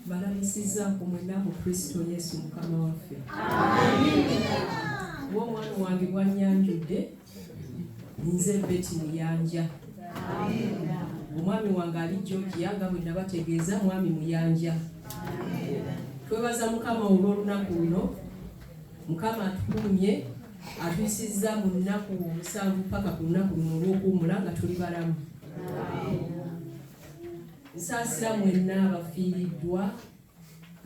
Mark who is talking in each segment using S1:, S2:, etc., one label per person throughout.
S1: Mbalamusizzaako mwenna mu Kristo Yesu Mukama waffe. Ng'omwami wange bw'annyanjudde, nze Betty Muyanja. Omwami wange ali Georgia nga bwe nabategeeza, Mwami Muyanja. Twebaza Mukama olw'olunaku luno. Mukama atukuumye, atuyisizza mu nnaku 7 paka ku lunaku luno olw'okuwummula nga tuli balamu. Nsaasira mwenna abafiiriddwa,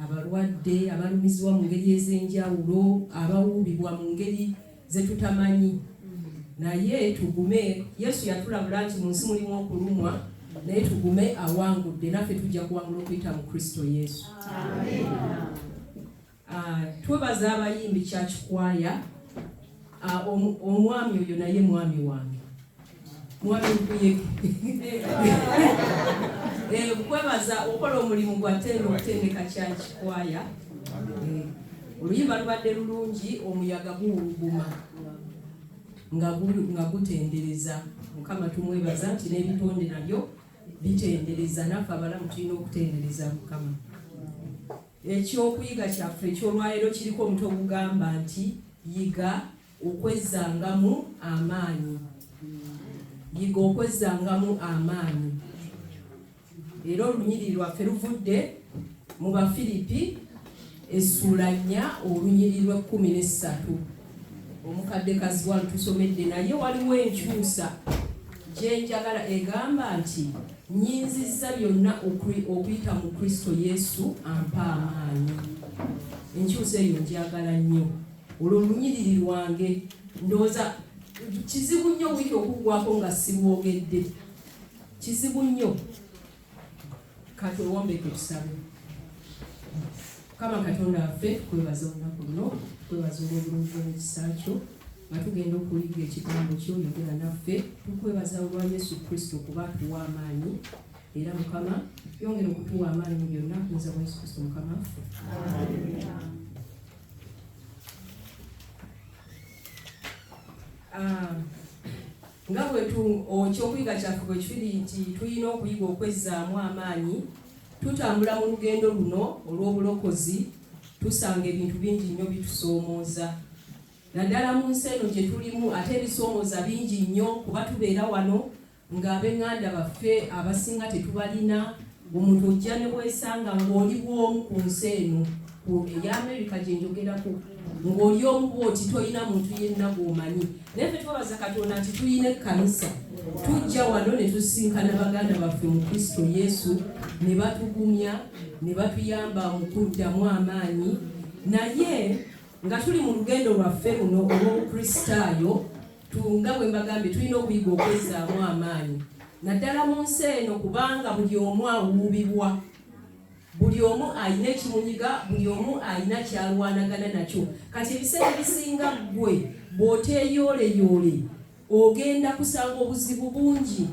S1: abalwadde, abalumizibwa mu ngeri ez'enjawulo, abawuubibwa mu ngeri ze tutamanyi. Naye tugume, Yesu yatulabula nti mu nsi mulimu okulumwa, naye tugume, awangudde, naffe tujja kuwangula okuyita mu Kristo Yesu. Twebaza abayimbi Church Choir. Omwami oyo naye mwami wange, mwami Nkuyege. Kwebaza okola omulimu gwa ttendo okutendeka Church Choir. Oluyimba lubadde lulungi, omuyaga guwuluguma nga gutendereza Mukama. Tumwebaza nti n'ebitonde nabyo bitendereza, naffe abalamu tulina okutendereza Mukama. Ekyokuyiga kyaffe eky'olwaleero kiriko omutwe ogugamba nti yiga okwezzangamu amaanyi. Yiga okwezzangamu amaanyi. Era olunyiriri lwaffe luvudde mu Bafiripi essuula 4 olunyiriri lw'e13. Omukadde Kaziwa lutusomedde, naye waliwo enkyusa gye njagala egamba nti nnyinzizza byonna okuyita mu Kristo Yesu ampa amaanyi. Enkyusa eyo njagala nnyo. Olwo olunyiriri lwange ndowooza kizibu nnyo wiiki okuggwako nga sirwogedde, kizibu nnyo. Katwewombeke tusabe. Mukama Katonda waffe, tukwebaza olunaku luno, tukwebaza olw'obulungi bwo n'ekisa kyo. Nga tugenda okuyiga ekigambo kyo, yogera naffe. Tukwebaza olwa Yesu Kristo kuba atuwa amaanyi, era Mukama yongera okutuwa amaanyi mu byonna, kuyinza bwa Yesu Kristo Mukama waffe. Nga bwe ekyokuyiga kyaffe bwe kiri nti tulina okuyiga okwezzaamu amaanyi, tutambula mu lugendo luno olw'obulokozi, tusanga ebintu bingi nnyo bitusoomooza, naddala mu nsi eno gye tulimu. Ate ebisoomooza bingi nnyo kuba tubeera wano ng'ab'eŋŋanda baffe abasinga tetubalina. Omuntu ojja ne weesanga ng'oli bw'omu ku nsi eno eya Amerika gye njogerako, ng'oli omu bw'oti, tolina muntu yenna gw'omanyi. Naye ffe twebaza Katonda nti tulina ekkanisa. Tujja wano ne tusisinkana baganda baffe mu Kristo Yesu, ne batugumya, ne batuyamba mu kuddamu amaanyi. Naye nga tuli mu lugendo lwaffe luno olw'Obukristaayo, nga bwe mbagambye, tulina okuyiga okwezzaamu amaanyi, naddala mu nsi eno, kubanga buli omu awuubibwa, buli omu alina ekimunyiga, buli omu alina kyalwanagana nakyo. Kati ebiseera ebisinga ggwe bw'oteeyooleyoole ogenda kusanga obuzibu bungi.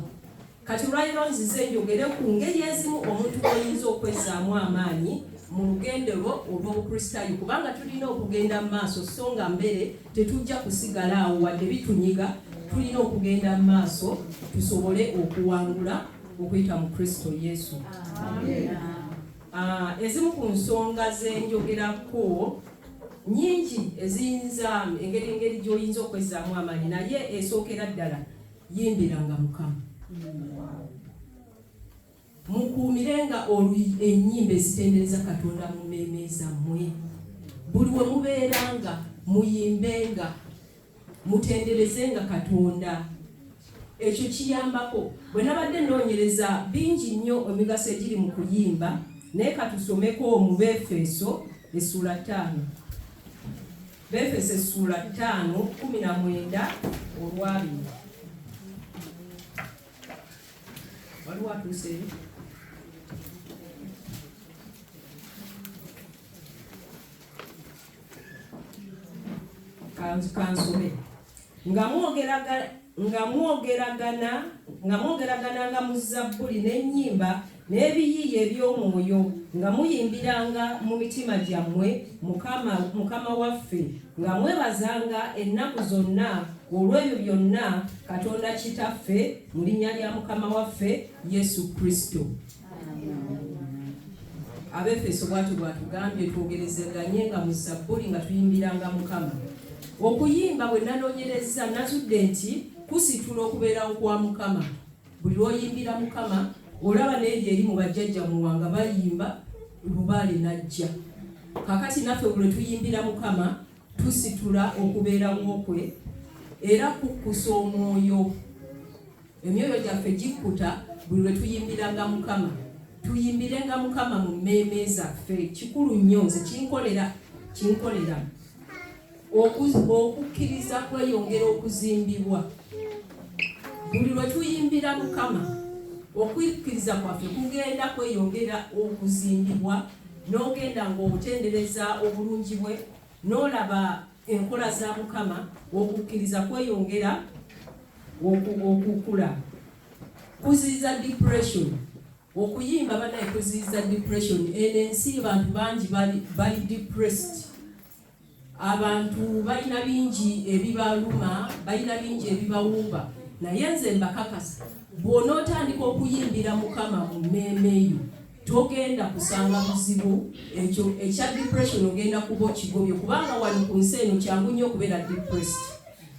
S1: Kati olwaleero nzize njogere ku ngeri ezimu omuntu bw'oyinza okwezzaamu amaanyi mu lugendo lwo olw'Obukristaayo, kubanga tulina okugenda mu maaso, so nga mbere tetujja kusigala awo wadde bitunyiga. Tulina okugenda mu maaso tusobole okuwangula okuyita mu Kristo Yesu. Ezimu ku nsonga zenjogerako nyingi eziyinza engeri gy'oyinza okwezzaamu amaanyi, naye esookera ddala, yimbiranga Mukama. Mukuumirenga ennyimba ezitendereza Katonda mu mmeeme zammwe. Buli we mubeeranga muyimbenga, mutenderezenga Katonda. Ekyo kiyambako. Bwe nabadde nnoonyereza bingi nnyo emigaso egiri mu kuyimba, naye katusomeko mu Beefeso essuula 5. Beefeso essuula 5 19 olwabiri. Waliwo atuuse eri? Kansome. Nga mwogeragananga mu zabbuli n'ennyimba n'ebiyiiye eby'omwoyo, nga muyimbiranga mu mitima gyammwe Mukama waffe, nga mwebazanga ennaku zonna olw'ebyo byonna Katonda Kitaffe mu linnya lya Mukama waffe Yesu Kristo. Abefeso bwatyo bwatugambye twogerezeganye nga mu zabbuli nga tuyimbiranga Mukama. Okuyimba bwe nanoonyerezza nazudde nti kusitula okubeerawo kwa Mukama. Buli lw'oyimbira Mukama olaba n'eryo eri mu bajjajja Muwanga bayimba lubaale n'ajja. Kakati naffe buli lwe tuyimbira Mukama tusitula okubeerawo kwe era kukkusa omwoyo. Emyoyo gyaffe gikkuta buli lwe tuyimbiranga Mukama. Tuyimbirenga Mukama mu mmeeme zaffe. Kikulu nnyo, nze kinkolera, kinkolera. Okukkiriza kweyongera okuzimbibwa buli lwe tuyimbira Mukama. Okukkiriza kwaffe kugenda kweyongera okuzimbibwa, n'ogenda ng'otendereza obulungi bwe, n'olaba enkola za Mukama, okukkiriza kweyongera okukula. Kuziyiza depression. Okuyimba banaye kuziyiza depression. Eno ensi abantu bangi bali depressed. Abantu balina bingi ebibaluma, balina bingi ebibawumba, naye nze mbakakasa bw'onootandika okuyimbira Mukama mu mmeeme yo togenda kusanga buzibu. Ekyo ekya depression ogenda kuba okigobye, kubanga wano ku nsi eno kyangu nnyo okubeera depressed.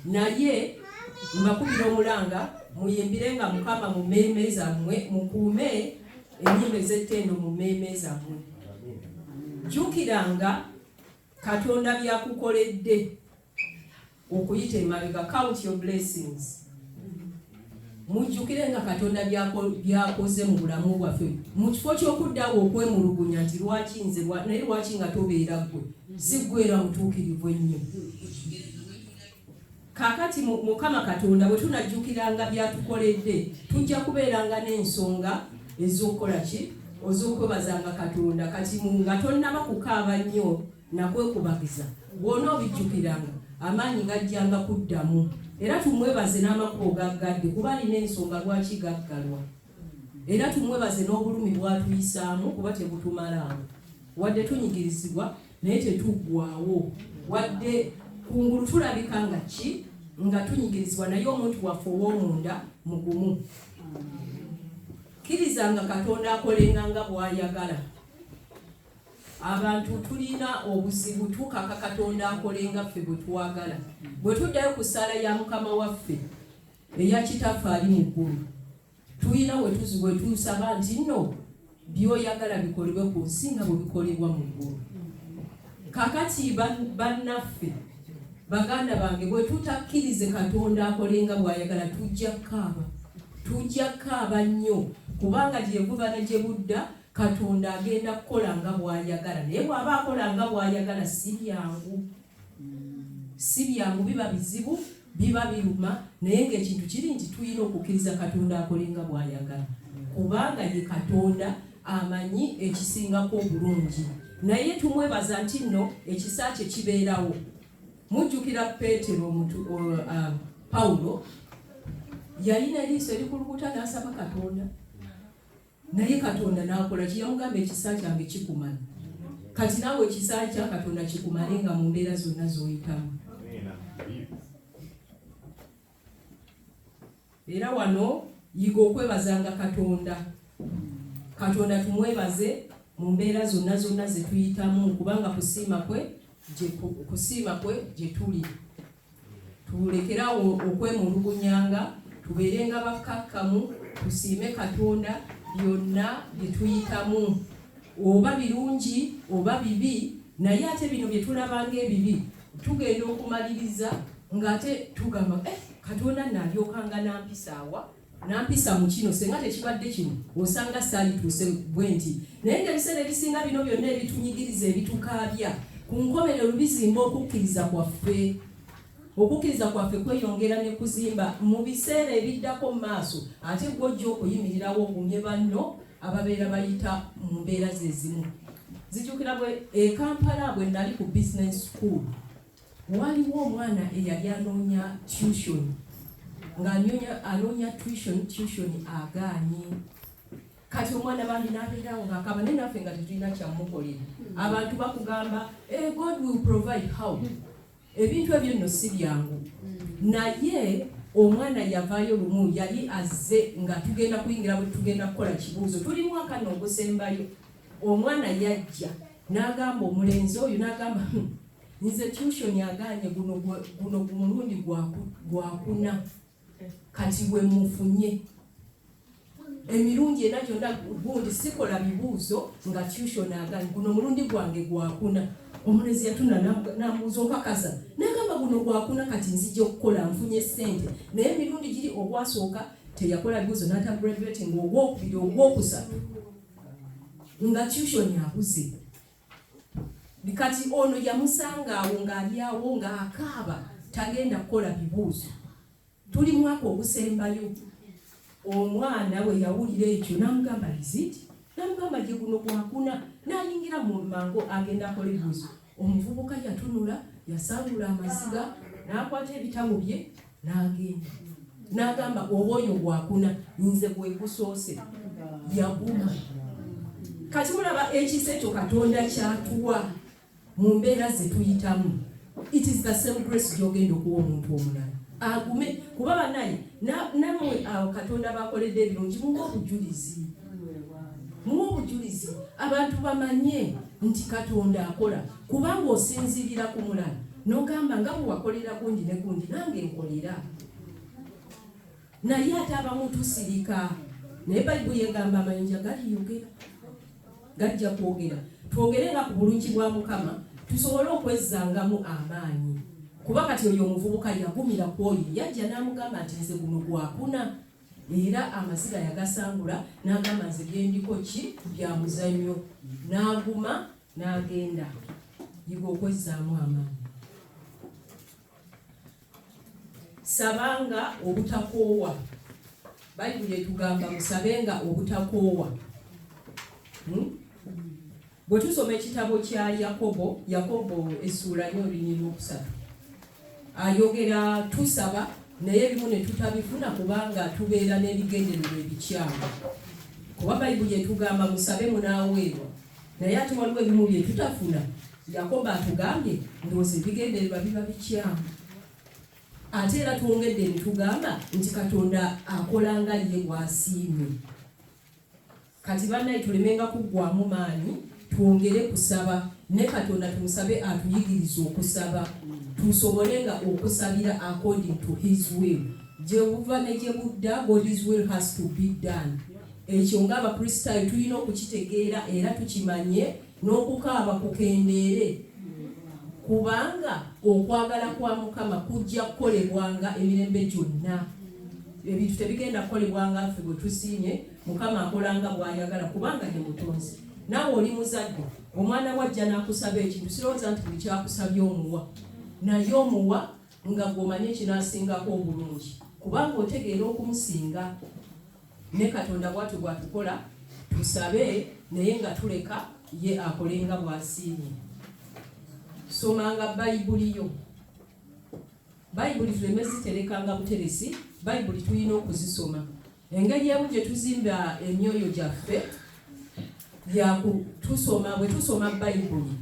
S1: Naye mbakubira omulanga, muyimbirenga Mukama mu mmeeme zammwe, mukuume ennyimba ez'ettendo mu mmeeme zammwe. Jjukiranga Katonda byakukoledde okuyita emabega. Count your blessings. Mujjukire nga Katonda byakoze mu bulamu bwaffe, mu kifo ky'okuddawo okwemulugunya nti lwaki nze, naye lwaki nga tobeera ggwe, si ggwe era mutuukirivu ennyo. Kaakati Mukama Katonda bwe tunajjukiranga by'atukoledde, tujja kubeeranga n'ensonga ez'okukola ki? Ez'okwebazanga Katonda. Kati nga tonnaba kukaaba nnyo nakwekubagiza, bw'onoobijjukiranga amaanyi gajjanga kuddamu. Era tumwebaze n'amakubo gaggadde, kuba alina ensonga lwaki gaggalwa. Era tumwebaze n'obulumi bw'atuyisaamu, kuba tebutumalaawo. Wadde tunyigirizibwa naye tetuggwaawo, wadde kungulu tulabika nga ki nga tunyigirizibwa, naye omuntu waffe ow'omunda mugumu. Kkirizanga Katonda akolenga nga bw'ayagala. Abantu tulina obuzibu, tukaka Katonda akolenga ffe bwe twagala. Bwe tuddayo ku ssaala ya Mukama waffe eya Kitaffe ali mu ggulu, tulina we tusaba nti nno by'oyagala bikolebwe ku nsi nga bwe bikolebwa mu ggulu. Kakati bannaffe, baganda bange, bwe tutakkirize Katonda akole nga bw'ayagala, tujja kukaaba. Tujja kukaaba nnyo, kubanga gye buva ne gye budda Katonda agenda kukola nga bw'ayagala. Naye bw'aba akola nga bw'ayagala si byangu. Si byangu, biba bizibu, biba biruma, naye ng'ekintu kiri nti tulina okukkiriza Katonda akole nga bw'ayagala, kubanga ye Katonda amanyi ekisingako obulungi. Naye tumwebaza nti nno ekisa kye kibeerawo. Mujjukira Peetero Pawulo yalina eriiso erikulukuta n'asaba Katonda, naye Katonda n'akola ki? Yamugamba ekisa kyange kikumala. Kati naawe ekisa kya Katonda kikumale nga mu mbeera zonna z'oyitamu. Era wano yiga okwebazanga Katonda. Katonda tumwebaze mu mbeera zonna zonna ze tuyitamu, kubanga kusiima kwe gye tuli. Tulekerawo okwemulugunyanga, tubeerenga bakkakkamu, tusiime Katonda byonna bye tuyitamu, oba birungi oba bibi. Naye ate bino bye tulaba ng'ebibi, tugenda okumaliriza ng'ate tugamba, Katonda naalyokanga n'ampisaawa, n'ampisa mu kino, senga tekibadde kino osanga saalituuse bwe nti. Naye ng'ebiseera ebisinga bino byonna ebitunyigiriza, ebitukaabya, ku nkomerero bizimba okukkiriza kwaffe. Okukkiriza kwaffe kweyongera ne kuzimba mu biseera ebiddako mu maaso, ate gw'ojja okuyimirirawo ogumye banno ababeera bayita mu mbeera ze zimu. Nzijukira bwe e Kampala bwe nali ku business school, waliwo omwana eyali anoonya tuition, nga anoonya tuition agaanye. Kati omwana bambi n'abeerawo ng'akaaba, naye naffe nga tetulina kyamukolera. Abantu bakugamba, God will provide. How? Ebintu ebyo nno si byangu. Naye omwana yavaayo lumu, yali azze nga tugenda kuyingira bwe tugenda kukola kibuuzo, tuli mwaka nno ogusembayo. Omwana yajja n'agamba omulenzi oyo, n'agamba, nze tuition aganye, guno mulundi gwakuna kati bwe mufunye emirundi ena gyonna gundi sikola bibuuzo nga tuition aganye, guno mulundi gwange gwakuna. Omulenzi yatuna n'amubuuza, okakasa? N'agamba, guno gwakuna, kati nzija okukola nfunye ssente. Naye emirundi giri ogwasooka teyakola bibuuzo n'ata graduating, ogwokubiri, ogwokusatu nga tuition abuze. Kati ono yamusanga awo ng'ali awo ng'akaaba, tagenda kukola bibuuzo, tuli mwaka ogusembayo. Omwana bwe yawulira ekyo n'amugamba, "Is it?" N'amugamba, "Gye guno gwakuna." N'ayingira mu mangu agenda akola ebibuuzo. Omuvubuka yatunula, yasangula amaziga, n'akwata ebitabo bye n'agenda, n'agamba, "Oba oyo gwakuna, nze gwe gusoose." Yaguma. Kati mulaba ekisa ekyo Katonda kyatuwa mu mbeera ze tuyitamu. It is the same grace gy'ogenda okuwa omuntu omulala agume. Kuba bannaye, nammwe awo Katonda bakoledde ebirungi, muwe obujulizi, muwe obujulizi, abantu bamanye nti Katonda akola. Kubanga osinziirira ku mulala n'ogamba, nga bwe wakolera gundi ne gundi, nange nkolera. Naye ate abamu tusirika, naye Bayibuli egamba amayinja galiyogera, gajja kwogera. Twogere nga ku bulungi bwa Mukama, tusobole okwezzangamu amaanyi. Kuba kati oyo omuvubuka yagumira ku oyo yajja n'amugamba nti, "Nze guno gwakuna." Era amaziga yagasangula n'agamba, "Nze byendiko ki bya muzannyo." N'aguma n'agenda. Yiga okwezzaamu amaanyi. Sabanga obutakoowa. Bayibuli etugamba musabenga obutakoowa. Bwe tusoma ekitabo kya Yakobo, Yakobo essuula nyo olunyiriri lwokusatu, ayogera tusaba naye ebimu ne tutabifuna kubanga tubeera n'ebigendererwa ebikyamu. Kuba Bayibuli etugamba musabe munaaweebwa, naye ate waliwo ebimu bye tutafuna. Yakobo atugambye ndowooza ebigendererwa biba bikyamu. Ate era twongedde ne tugamba nti Katonda akola nga ye bw'asiimye. Kati bannaye, tulemenga kuggwamu maanyi, twongere kusaba ne Katonda, tumusabe atuyigirize okusaba, tusobole nga okusabira according to his will. Gye buva ne gye budda, God's will has to be done. Ekyo ng'Abakristaayo tulina okukitegeera era tukimanye, n'okukaaba kukendeere, kubanga okwagala kwa Mukama kujja kukolebwanga emirembe gyonna. Ebintu tebigenda kukolebwanga ffe bwe tusiimye. Mukama akolanga bw'ayagala kubanga ye mutonzi. Naawe oli muzadde, omwana wajja n'akusaba ekintu, sirowooza nti buli kyakusabye omuwa, naye omuwa nga gw'omanye ekinaasingako obulungi, kubanga otegeera okumusinga. Ne Katonda bwatyo bw'atukola. Tusabe naye nga tuleka ye akolenga bw'asiimye. Somanga Bayibuli yo. Bayibuli tuleme ziterekanga buteresi, Bayibuli tulina okuzisoma. Engeri emu gye tuzimba emyoyo gyaffe yakutusoma. Bwe tusoma Bayibuli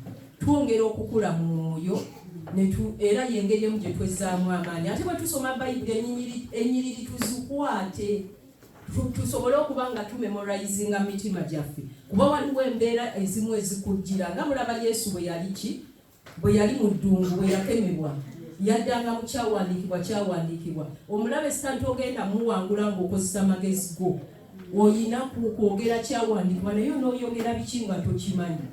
S1: twongera okukula mu mwoyo, era yengeri emu gye twezzaamu amaanyi. Ate bwe tusoma Bayibuli, ennyiriri tuzikwate, tusobole okuba nga tumemorizinga mu mitima gyaffe. Kuba waliwo embeera ezimu ezikujjira, nga mulaba Yesu bwe yali ki, bwe yali mu ddungu, bwe yakemebwa, yaddanga mu kyawandiikibwa. Kyawandiikibwa. Omulabe Sitaani togenda muwangula ng'okozesa magezi go, oyina kwogera kyawandiikibwa. Naye onooyogera biki nga tokimanyi?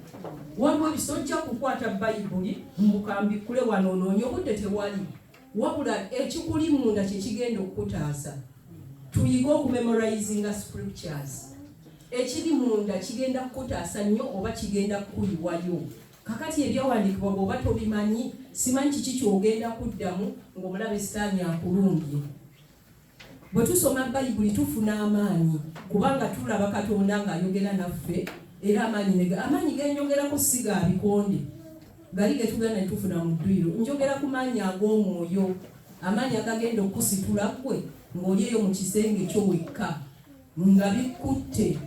S1: Waliwo ebisojja kukwata Bayibuli mbukambikkule wano onoonya obudde tewali, wabula ekikuli munda kyekigenda okukutaasa. Tuyige okumemorizinga scriptures. Ekiri munda kigenda kukutaasa nnyo oba kigenda kukuyiwayo. Kakati ebyawandiikibwa bw'oba tobimanyi, simanyi kiki kyogenda kuddamu ng'omulabe Sitaani akulumbye. Bwe tusoma Bayibuli tufuna amaanyi, kubanga tulaba Katonda ng'ayogera naffe. Era amaanyi genjogerako si ga bikonde gali getugenda ne tufuna mu dduyiro. Njogera ku maanyi ag'omwoyo, amaanyi agagenda okukusitula ggwe ng'oli eyo mu kisenge kyo wekka nga bikutte.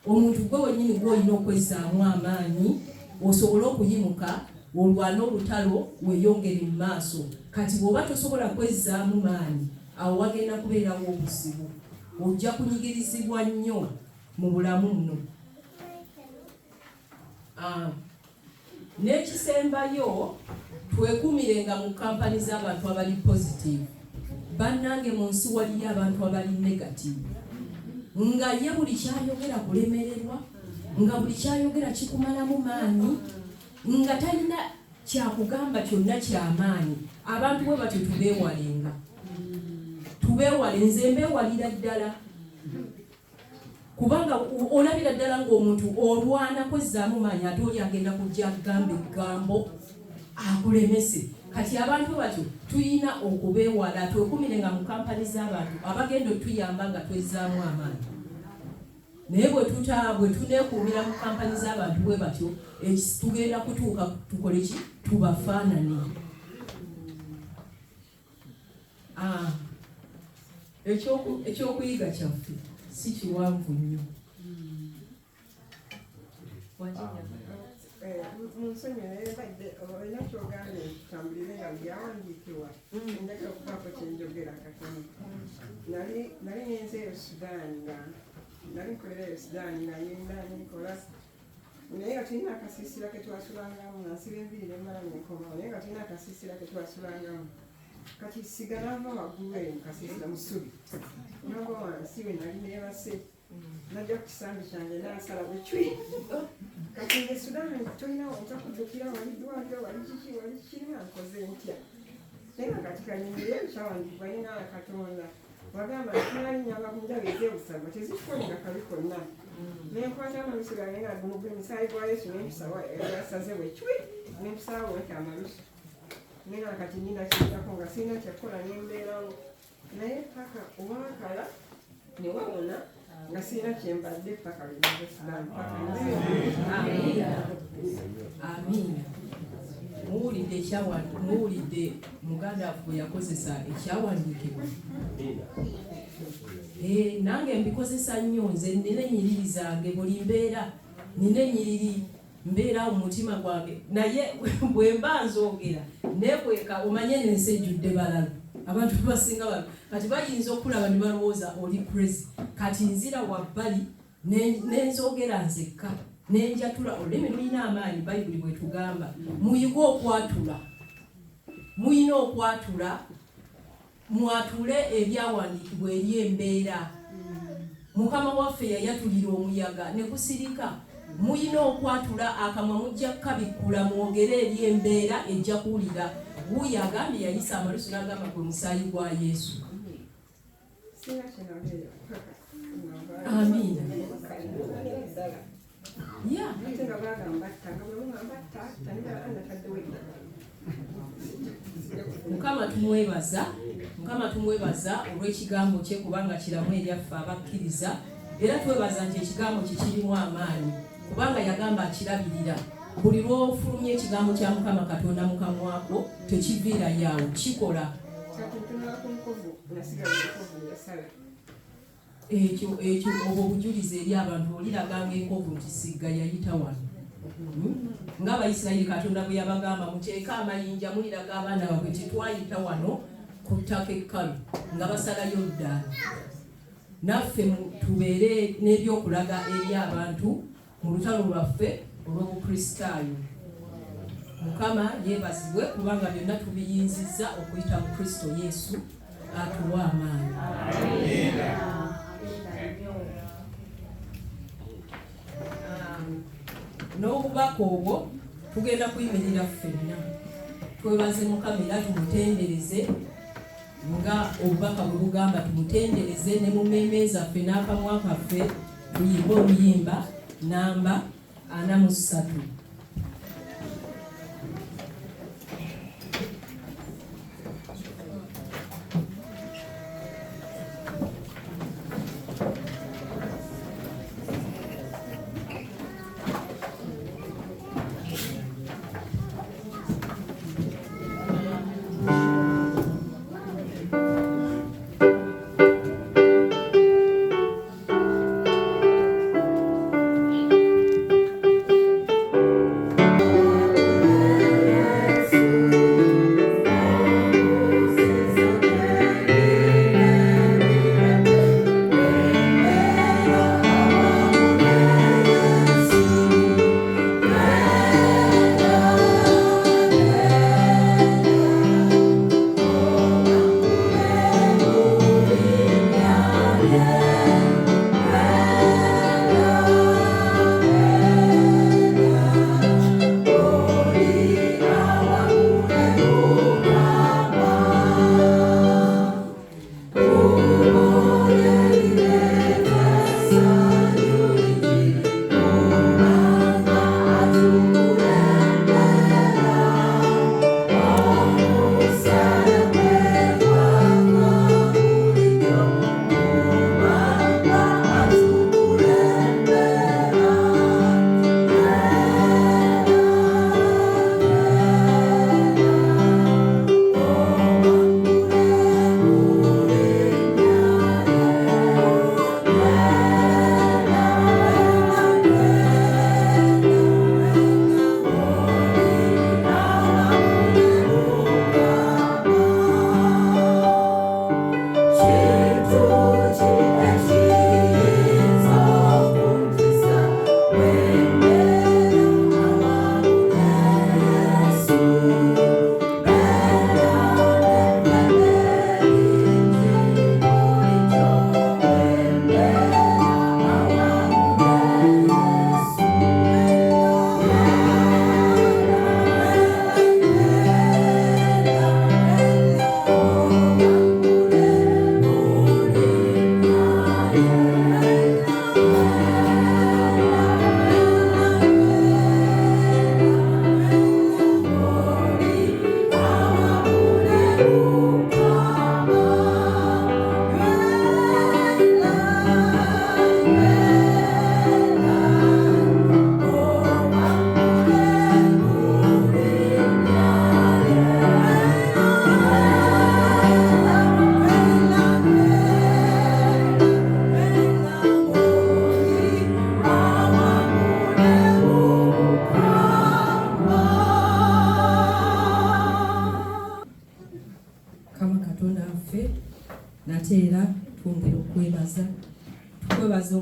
S1: Omuntu gwe wennyini gw'olina okwezzaamu amaanyi osobole okuyimuka olwane olutalo weeyongere mu maaso. Kati bw'oba tosobola kwezzaamu maanyi, awo wagenda kubeerawo obuzibu, ojja kunyigirizibwa nnyo mu bulamu muno. N'ekisembayo, twekuumirenga mu kampani z'abantu abali positive. Bannange, mu nsi waliyo abantu abali negative, nga ye buli kyayogera kulemererwa, nga buli kyayogera kikumalamu maanyi, nga talina kyakugamba kyonna kyamaanyi. Abantu bwe batyo tubeewalenga, tubeewale. Nze mbeewalira ddala, kubanga olabira ddala ng'omuntu olwana kwezzaamu maanyi, ate oli agenda kujja agamba eggambo akulemese. Kati abantu batyo tulina okubeewala. Twekumirenga mu kampani z'abantu abagenda otuyamba nga twezzaamu amaanyi. Naye bwe tuta bwe tuneekuumira mu kampani z'abantu bwe batyo, tugenda kutuuka tukole ki? Tubafaanane. Ekyokuyiga kyaffe si kiwanvu nnyo.
S2: Munsonyiwe, naye mbadde olina kyogambye nti tutambulire nga byawandiikibwa. Njagala okubaako kyenjogera katono. Nali ngenze eyo Sudaani, nga nali nkolera eyo Sudaani, nga ngenda nenkola, naye nga tulina akasiisira ke twasulangamu, nga nsiba enviiri nemmala nenkomawo, naye nga tulina akasiisira ke twasulangamu. Kati siga nava waggulu eyo mu kasiisira mu ssubi, nava wansi we nali neebase, najja ku kisambi kyange n'asala bwecwi. Kati nze Sudaani tolina otakuddukira, wali ddwaliro, wali kiki, wali kiki, nga nkoze ntya? Naye nga kati kanyimbire ekyawandiikibwa ninga Katonda wagamba nti tunalinnyanga ku njabi ez'ebusagwa, tezitukolinga kabi konna. Nenkwata amalusu gange nga guno gwe musaayi gwa Yesu, nempisawo yasaze bwecwi, nempisaawo nti amalusu, naye nga kati nina kiddako nga sirina kyakukola, nembeerawo naye paka owakala ne wawona, nga sirina kyembadde paka lwenava Sudaani paka.
S1: Amiina, amiina. Muwulidde muwulidde muganda waffe bwe yakozesa ekyawandiikibwa. Nange mbikozesa nnyo. Nze nina ennyiriri zange, buli mbeera nina ennyiriri mbeera mu mutima gwange, naye bwe mba nzogera nekweka. Omanye nensi ejjudde balalu, abantu basinga balo. Kati bayinza okulaba ne balowooza oli crazy. Kati nzira wabbali nenzogera nzekka, nenjatula. Olulimi lulina amaanyi. Bayibuli bwetugamba muyige okwatula, muyina okwatula, mwatule ebyawandiikibwa eri embeera. Mukama waffe yayatulira omuyaga ne gusirika. Muyina okwatula, akamwa mujja kukabikkula, mwogere eri embeera, ejja kuwulira. Wuuyo agambye yayisa amalusu n'agamba gwe musaayi gwa Yesu.
S2: Sirina kyenabeera paka.
S1: Amiina. Ya.
S2: Ate nga bagamba tta, nga bwe mugamba tta tta, nataddewo eddagala.
S1: Mukama tumwebaza, Mukama tumwebaza olw'ekigambo kye, kubanga kiramu eri affe abakkiriza. Era twebaza nti ekigambo kye kirimu amaanyi, kubanga yagamba akirabirira. Buli lw'ofulumya ekigambo kya Mukama Katonda mu kamwako, tekiviirayo awo, kikola.
S2: Kati ntunula ku nkovu, nasigala enkovu yasala.
S1: Ekyo obwo obujulizi eri abantu, oliraganga enkovu nti sigga yayita wano. Ng'Abayisirayiri Katonda bwe yabagamba, muteeke amayinja, muliraga abaana babwe tetwayita wano ku ttaka ekkalu nga basala Yoludaani. Naffe tubeere n'ebyokulaga eri abantu mu lutalo lwaffe olw'Obukristaayo. Mukama yeebazibwe, kubanga byonna tubiyinzizza okuyita mu Kristo Yesu atuwa amaanyi. N'obubaka obwo tugenda kuyimirira ffenna twebaze Mukama era tumutendereze nga obubaka bwe bugamba. Tumutendereze ne mu mmeeme zaffe n'akamwa kaffe, tuyimbe oluyimba namba 43.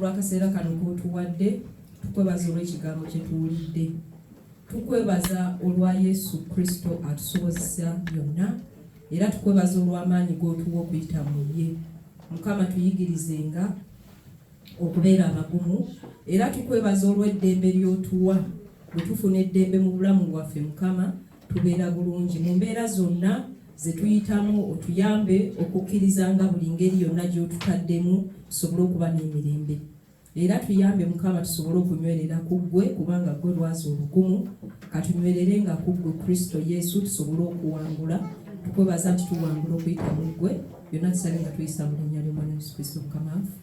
S1: olw'akaseera kano k'otuwadde, tukwebaza olw'ekigambo kye tuwulidde. Tukwebaza olwa Yesu Kristo atusobozesa byonna, era tukwebaza olw'amaanyi g'otuwa okuyita mu ye. Mukama, tuyigirizenga okubeera abagumu, era tukwebaza olw'eddembe ly'otuwa. Bwe tufuna eddembe mu bulamu bwaffe, Mukama, tubeera bulungi mu mbeera zonna ze tuyitamu. Otuyambe okukkirizanga buli ngeri yonna gy'otutaddemu, tusobole okuba n'emirembe. Era tuyambe, Mukama, tusobole okunywerera ku ggwe, kubanga ggwe lwazi olugumu. Katunywererenga ku ggwe Kristo Yesu, tusobole okuwangula. Tukwebaza nti tuwangula okuyita mu ggwe. Byonna tusabe nga tuyisa mu linnya ly'Omwana Yesu Kristo Mukama waffe.